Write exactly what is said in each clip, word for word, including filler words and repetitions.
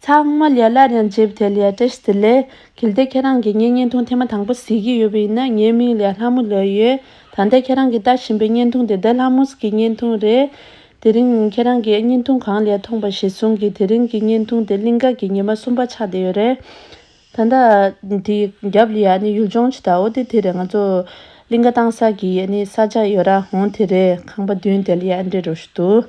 ཚང་མ་ལ་སླར་ཡང་མཇལ་བ་དེ་ལ་བཀྲ་ཤིས་བདེ་ལེགས། གལ་ཏེ་ཁྱེད་རང་གིས་ངའི་བརྙན་ཐུང་ཐེངས་མ་དང་པོ་གཟིགས་ཀྱི་ཡོད་པ་ཡིན་ན། ངའི་མིང་ལ་ལྷ་མོ་ལབ་ཡོད། ད་ལྟ་ཁྱེད་རང་གིས་ལྟ་བཞིན་པའི་བརྙན་ཐུང་དེ་ད་ལྷ་མོ་གི་བརྙན་ཐུང་རེད། དེ་རིང་ཁྱེད་རང་གིས་བརྙན་ཐུང་སྒང་ལ་མཐོང་པ་གཞིར་བཟུང་གིས། དེ་རིང་གི་བརྙན་ཐུང་དེ་གླིང་ག་གི་ཉི་མ་གསུམ་པ་ཆགས་བསྡད་ཡོད་རེད། ད་ལྟ་དེའི་རྒྱབ་ལ་ཡ་ནི་ཡུལ་ལྗོངས་ཅིག་དང་། འོ་དེ་དེ་རེད། ང་ཚོ་གླིང་ག་བཏང་ས་གི་ཡ་ནི་ས་ཆ་ཡོད་ར། འོ་དེ་རེད། ཁང་པ་མདུན་དེ་ལ་ཡ་འདྲ་རོ་ཞིག་འདུག་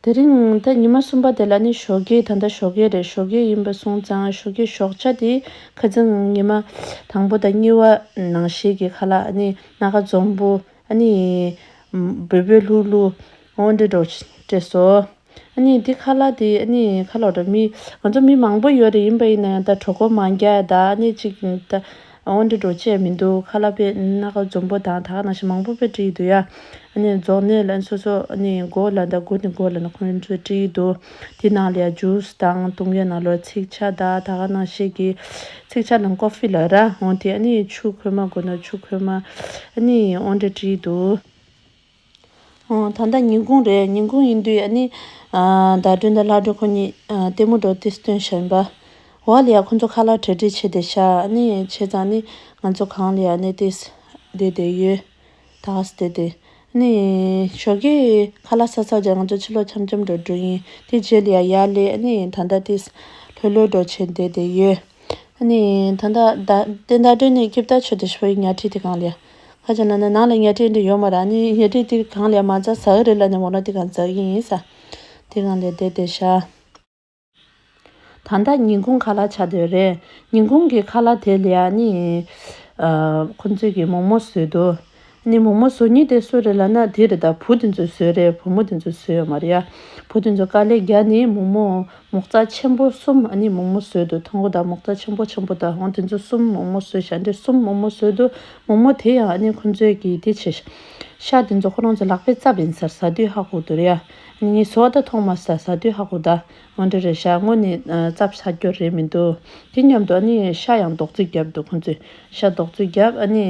དེ་རིང་ད་ཉི་མ་གསུམ་པ་དེ་ལ་ནི་ཞོགས་ཀས། ད་ལྟ་ཞོགས་ཀས་རེད། ཞོགས་ཀས་ཡིན་པ་སོང་ཙང་ཞོགས་ཀས་ཞོགས་ཇ་དེ་ཁ་སང་ཉི་མ་དང་པོ་དང་གཉིས་པ་ནང་བཞིན་གྱི་ཁ་ལག་ཨ་ནི་སྣ་ཁ་འཛོམས་པོ། ཨ་ནི་བོད་བོད་ལྷུག་ལྷུག་འོ་འདྲ་འདྲ་སྤྲད་སོང་། ཨ་ནི་འདི་ཁ་ལག་དེ་ཨ་ནི་ཁ་ལག་ར་མི་ང་ཚོ་མི་མང་པོ་ཡོད་རེད། ཡིན་པ་ཡིན་ན་ཡང་ད་གྲོད་ཁོག་མ་རྒྱགས་ད་ཨ་ནི་ཅིག་ད། འོ་འདྲ་འགྲོ་ཅེས་མི་འདུག་ཁ་ལག་དཔེ་སྣ་ཁ་འཛོམས་པོ་དང་ད་ག་ནང་བཞིན་མང་པོ་དཔེ་སྤྲད་ཀྱི་འདུག་ཡ། ཨ་ནི་རྫོང་ནས་ལ་སོ་སོ་ཨ་ནི་སྒོ་ལ་ད་སྒོ་ནས་སྒོ་ལ་ན་ཁོང་ཚོས་སྤྲད་ཀྱི་འདུག་དེ་ནང་ལ་ཡ་ཇུས་དང་བཏུང་ཡ་ནང་ལོགས་ཚིག་ཇ་ད་ད་ག་ནང་བཞིན་གྱི་ཚིག་ཇ་ནང་ཀོ་ཧྥི་ལ་ར་འོ་དེ་ཨ་ནི་ཆུ་ཁོལ་མ་དགོས་ན་ཆུ་ཁོལ་མ་ཨ་ནི་འོ་འདྲ་སྤྲད་ཀྱི་འདུག་ཨོ། ད་ལྟ་ཉིན་གུང་རེད། ཉིན་གུང་ཡིན་དུས་ཨ་ནི། ཨ། ཟླ་སྒྲོན་དང་ལྷ་སྒྲོན་ཁོ་གཉིས། ཨ། ལྟད་མོ་འགྲོ་དུས་སྟོན་བཞིན་པ། འོག་ལ་ཡ་ཁོ་ཚོ་ཁ་ལག་གྲ་སྒྲིག་བྱས་བསྡད་ཤག་ཨ་ནི་བྱས་ཙང་ནི་ང་ཚོ་གང་ལ་ཡ་ནི་ཏིས་བསྡད་བསྡད་ཡོད། ད་ག་སེ་བསྡད་བསྡད། ཨ་ནི་ཞོགས་ཀས་ཁ་ལག་ཟ་ཚར་རྗེས་ང་ཚོ་ཕྱི་ལོགས་འཆམ་འཆམ་འགྲོ་འགྲོ་ཡིན། དེ་རྗེས་ལ་ཡ་ཡར་སླེབས། ཨ་ནི་ད་ལྟ་ཏིས་ལྷོད་ལྷོད་འགྲོ་བྱས་བསྡད་བསྡད་ཡོད། ཨ་ནི་ད་ལྟ་ད་ཏན་ད་སྒྲོན་ནས་སྐྱིབས་ད་ཆོས་དེ་ཞོ་ཡི་ཉལ་ཁྲི་དེ་གང་ལས། ཁ་ཆེ་ན་ནི་ནང་ལ་ཉལ་ཁྲི་འདི་ཡོད་མ་རེད། ཨ་ནི་ཉལ་ཁྲི་དེ་གང་ལས་མ་ཟ་ཟ་གི་རེད་ལ་ནི་མོ་ལ་དེ་གང་ཟ་གི་ཡིན་ས། དེ་གང་ལས་བསྡད་བསྡད་ཤག་ད་ལྟ་ཉིན་གུང་ཁ་ལག་ཆགས་བསྡད་རེད། ཉིན་གུང་གི་ཁ་ལག་དེ་ལ་ཨ་ནི། ཨ། ཁོ་ཚོས་ཀྱི་མོག་མོག་བཟོས་འདུག་ཨ་ནི་མོག་མོག་བཟོ་མཁན་དེ་སུ་རེད་ལབ་ན་དེ་རེད། ད་བུ་དེ་ཚོས་བཟོས་རེད། བུ་མོ་དེ་ཚོས་བཟོས་ཡོད་མ་རེད་ཡ། བུ་དེ་ཚོས་དཀའ་ལས་བརྒྱབ་ནི་མོག་མོག་མོག་རྩ་ཆེན་པོ་གསུམ་ཨ་ནི་མོག་མོག་བཟོས་འདུག་ཐུང་ངུ་དང་མོག་རྩ་ཆེན་པོ་ཆེན་པོ་དང་འོ་དེ་ཚོ་གསུམ་མོག་མོག་བཟོས་ཤག་འདི་གསུམ་མོག་མོག་བཟོས་འདུག་མོག་མོག་དེ་ཡང་ཨ་ནི་ཁོ་ཚོས་ཀྱིས་དེ་བྱས་ཤག་ཤ་དེ་ཚོ་ཁོ་རང་ཚོ་ལག་པས་བཙབས་ཡིན་ས་རེད། ཟ་དུས་ཧ་གོ་འདུག་རེད་ཡ། ཨ་ནི་ངས་བཟོ་ལྟ་མཐོང་མ་ས་ཟ་དུས་ཧ་གོ་ད། འོ་འདྲ་རེད་ཤག་དངོས་ནས་བཙབས་ཟ་རྒྱུ་རེད་མི་འདུག་དེ་མཉམ་དུ་ཨ་ནི་ཤ་ཡང་རྡོག་རྫིས་བརྒྱབ་འདུག་ཁོ་ཚོས་ཤ་རྡོག་རྫིས་བརྒྱབ། ཨ་ནི་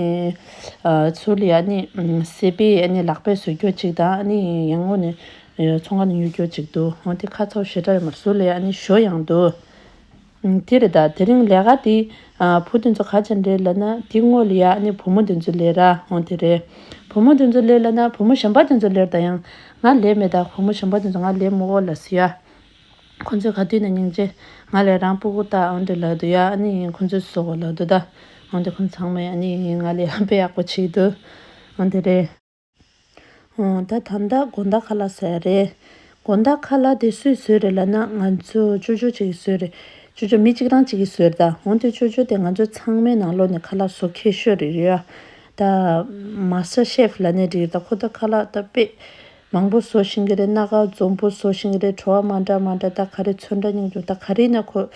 ཟུར་ལ་ཡ་ཨ་ནི་སེ་པའི་ཨ་ནི་ལག་པས་བཟོ་རྒྱུ་ཅིག་དང་། ཨ་ནི་ཡང་དངོས་ནས། ཚོང་ཁང་ནས་ཉོ་རྒྱུ་ཅིག་འདུག་འོ་དེ་ཁ་ཚ་པོ་ཞེ་དྲག་ཡོད་མ་རེད། ཟུར་ལ་ཡ་ཨ་ནི་ཞོ་ཡང་འདུག་དེ་རེད་ད། དེ་རིང་ལས་ཀ་དེ། བུ་དེ་ཚོ་ག་ཅན་རེད་ལབ་ན་དེ་སྔོན་ལ་ཡ་ཨ་ནི་བུ་མོ་དེ་ཚོ་ལས་ར་འོ་དེ་རེད། བུ་མོ་དེ་ཚོ་ལས་ལབ་ན་བུ་མོ་གཞན་པ་དེ་ཚོ་ལས་ད་ཡང་ང་ལས་མེད། ད་བུ་མོ་གཞན་པ་དེ་ཚོ་ང་ལས་མི་འོ་ལ་ཟེར་ཡ། ཁོ་ཚོས་ག་དུས་ན་སྙིང་རྗེ་ང་ལས་རང་སྤུ་གུ་ད་འོ་འདྲ་ལབ་འདུག་ཡ། ཨ་ནི་ཁོ་ཚོས་བཟོ་གོ་ལབ་འདུག་ད་འོ་འདྲ་ཁོ་ཚང་མས་ཨ་ནི་ང་ལས་ཡང་དཔེ་ཡག་པོ་བྱེད་འདུག་འོ་དེ་རེད། ཨོ། ད་ད་ལྟ་དགོང་དག་ཁ་ལག་ཟ་ཡ་རེད། དགོང་དག་ཁ་ལག་དེ་སུས་བཟོས་རེད་ལབ་ན་ང་ཚོ་ཅོ་ཅོ་གཅིག་གིས་བཟོས་རེད། ཅོ་ཅོ་མི་གཅིག་རང་གཅིག་གིས་བཟོས་རེད་ད། འོན་ཏེ་ཅོ་ཅོ་དེ་ང་ཚོ་ཚང་མའི་ནང་ལོགས་ནས་ཁ་ལག་བཟོ་མཁས་ཤོས་རེད་ཡ། ད་མ་སི་ཊར་ཤེ་ཕི་ལབ་ནའི་འགྲིག་རེད་ད། ཁོ་ད་ཁ་ལག་ད་དཔེ་མང་པོ་བཟོ་ཤེས་ཀྱི་རེད། སྣ་ཁ་འཛོམས་པོ་བཟོ་ཤེས་ཀྱི་རེད། བྲོ་བ་མ་འདྲ་མ་འདྲ་ད་ག་རེ་ཚོན་ཁྲ་སྙིང་རྗེ་ད་ག་རེ་ཡིན་ན་ཁོ་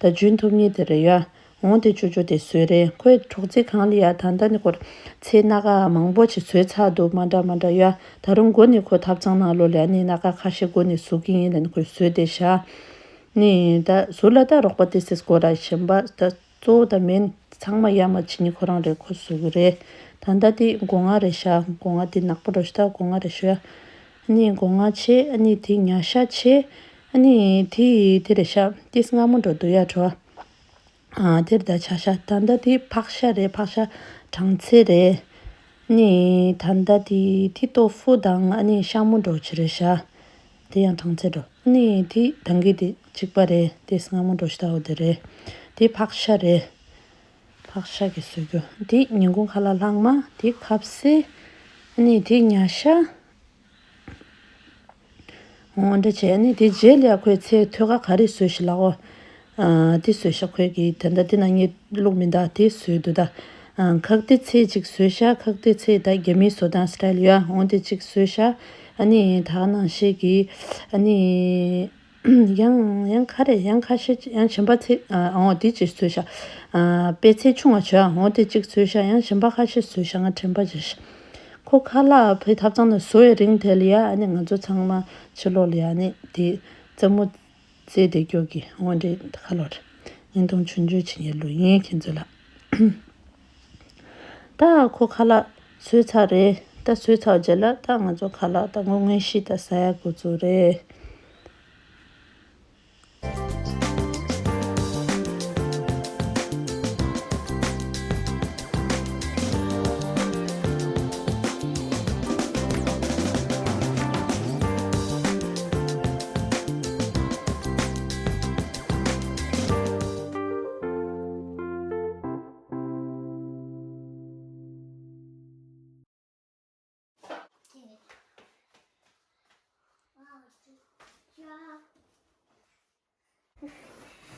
ད་རྒྱུན་ཐུབ་མཁན་དེ་རེད་ཡ། འོང་དེ་ཅོ་ཅོ་དེ་བཟོས་རེད། ཁོའི་གྲོགས་རྩེ་གང་ལ་ཡ་ད་ལྟ་ནི་ཁོར་ཚེ་སྣ་ཁ་མང་པོ་ཅིག་བཟོས་ཚར་འདུག་མ་འདྲ་མ་འདྲ་ཡ། ད་རུང་འགོ་ནས་ཁོ་ཐབ་ཚང་ནང་ལོགས་ལ་ནི་སྣ་ཁ་ཁ་ཤས་འགོ་ནས་བཟོ་གི་ཡིན་ལ་ནི་ཁོས་བཟོས་བསྡད་ཤག་ནི་ད་ཟུར་ལ་ད་རོགས་པ་དེ་སེ་སྐོར་ར་གཞན་པ་ད་གཙོ་བོ་ད་མིན་ཚང་མ་ཡ་མ་བྱེད་ནི་ཁོ་རང་རེད། ཁོ་བཟོ་གི་རེད། ད་ལྟ་དེ་སྒོ་ང་རེད་ཤག་སྒོ་ང་དེ་ནག་པོ་འགྲོ་ཤག་ད་སྒོ་ང་རེད་ཤག་ནི་སྒོ་ང་ཆེ་ནི་དེ་ཉ་ཤ་ཆེ་ནི་དེ་དེ་རེད་ཤག་དེ་སྔ་མོ་འགྲོ་འདུག་ཡ་བྲོ། ཨ། དེར་ད་ཆ་ཤ་ད་ལྟ་དེ་ཕག་ཤ་རེད། ཕག་ཤ་གྲང་ཚལ་རེད། ནི་ད་ལྟ་དེ་དེ་ཏོ་ཧྥུ་དང་ཨ་ནི་ཤ་མོ་འགྲོ་ཆེ་རེད་ཤག་དེ་ཡང་གྲང་ཚལ་འགྲོ། ནི་དེ་ད་གིན་དེ་གཅིག་པ་རེད། དེ་སྔ་མོ་འགྲོ་ཤི་ད་འོ་དེ་རེད། དེ་ཕག་ཤ་རེད། ཕག་ཤ་གི་བཟོ་རྒྱུ་དེ་ཉིན་གུང་ཁ་ལག་ལྷག་མ་དེ་ཁ་ཟས། ནི་དེ་ཉ་ཤ། འོ་འདྲ་བྱས་ནས་དེ་རྗེས་ལ་ཁོས་ཚེ་ཐོད་ཀ་ག་རེ་བཟོས་ཤག་ལགས་འོ། ཨ། དེ་བཟོས་ཤག་ཁོས་ཀྱིས་ད་ལྟ་དེ་ན་ངས་བླུགས་མི་འདུག་དེ་བཟོས་འདུག་ད། ཨ། ཁག་ཏི་ཚེ་གཅིག་བཟོས་ཤག་ཁག་ཏི་ཚེ་ད་རྒྱ་མིའི་བཟོ་སྟངས་སི་ཊལ་ཡོད་ཨ། འོ་དེ་གཅིག་བཟོས་ཤག་ཨ་ནི་ད་ག་ནང་བཞིན་གྱི་ཨ་ནི་ཡང་ཡང་ག་རེ་ཡང་ཁ་ཤས་ཡང་གཞན་པ་ཚེ། ཨ། འོ་དེ་གཅིག་བཟོས་ཤག་ཨ། པད་ཚལ་ཆུང་བ་བྱོས་ཨ། འོ་དེ་གཅིག་བཟོས་ཤག་ཡང་གཞན་པ་ཁ་ཤས་བཟོས་ཤག་ང་དྲན་པ་བརྗེད་ཤག་ཁོ་ཁ་ལག་བའི་ཐབ་ཚང་ནས་བཟོ་བའི་རིང་དེ་ལ་ཡ་ཨ་ནི་ང་ཚོ་ཚང་མ་ཕྱི་ལོགས་ལ་ཡ་ཨ་ནི་དེ་རྩེད་མོ་རྩེ་བསྡད་རྒྱུ་གི་འོ་འདྲའི་ཁ་ལོ་རེད། བརྙན་ཐུང་ཆུང་ཆུང་བྱེད་ཉེ་ལུགས་ཡིན་ཁྱེད་ཚོ་ལ། ད་ཁོ་ཁ་ལག་བཟོས་ཚར་རེད། ད་བཟོས་ཚར་རྗེས་ལ་ད་ང་ཚོ་ཁ་ལག་ད་ངོ་དངོས་གཞི་ད་ཟ་ཡ་འགོ་བཙུགས་རེད།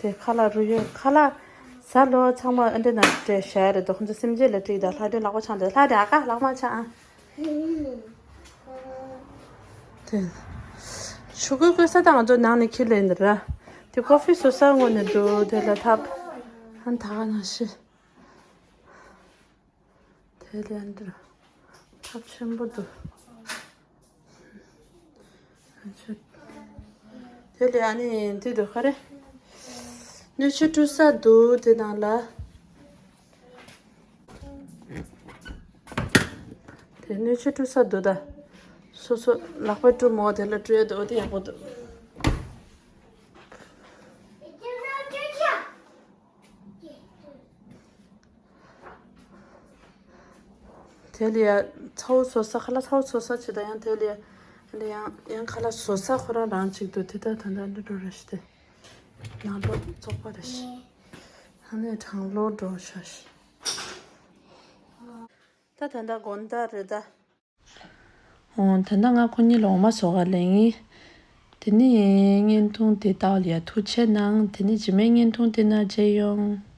དེ་ཁ་ལག་རུ་ཡོད། ཁ་ལག་ཟ་ལོ། ཚང་མ་ཨ་འདྲེ་ནང་སྤྲད་བཞག་རེད་དོ། ཁོང་ཚོ་སེམས་ཅན་ལ་སྤྲད་ད། ལྷ་འདྲེ་ལག་པ་འཆང་དེ། ལྷ་འདྲེ་ཨ་ཀ་ལག་མ་འཆང་ཨ། དེ་ཆུ་ཁོལ་ཁོལ་ས་དང་ང་ཚོ་ནང་ནས་ཁྱེར་ལེན་འདི་ར། དེ་ཀོ་ཧྥི་བཟོ་ས་ངོ་ནས་འདུག་དེ་ལ་ཐབ་ཧན་ད་ག་ནང་ཤི། དེ་ལས་འདིར་ཐབ་ཆེན་པོ་འདུག་དེ་ལས་ཨ་ནི་འདི་འདུག་ག་རེ། སྣོད་ཆས་བཀྲུ་ས་འདུག་དེ་ནང་ལ། དེ་སྣོད་ཆས་བཀྲུ་ས་འདུག་ད། སོ་སོ་ལག་པ་བཀྲུ་མོ་དེ་ལ་བཀྲུ་ཡ་འདུག་དེ་ཡག་པོ་འདུག་དེ་ལ་ཡ་ཚ་བོ་བཟོ་ས། ཁ་ལག་ཚ་བོ་བཟོ་ས་བྱེད་ད། ཡང་དེ་ལ་ཡ་ཡང་ཡང་ཁ་ལག་བཟོ་ས་ཁོ་རང་རང་གཅིག་འདུག་དེ་ད་ད་ད་འདི་འགྲོ་རེ་ཞིག་དེ་ནང་ལོགས་བཙོག་པ་རེ་ཞིག་ཨ་ནི་གྲང་ལོག་འགྲོ་ཤ་ཞིག་ད་ད་ད་དགོང་དག་རེད་ད། འོ་ད་ལྟ་ང་ཁོ་གཉིས་ལ་འོ་མ་བཟོ་ག་ལེན་ཡིན། དེ་ནས་བརྙན་ཐུང་དེ་ལྟ་བ་ལ་ཡ་ཐུགས་རྗེ་གནང་། དེ་ནས་རྗེས་མའི་བརྙན་ཐུང་དེ་ན་མཇལ་ཡོང་།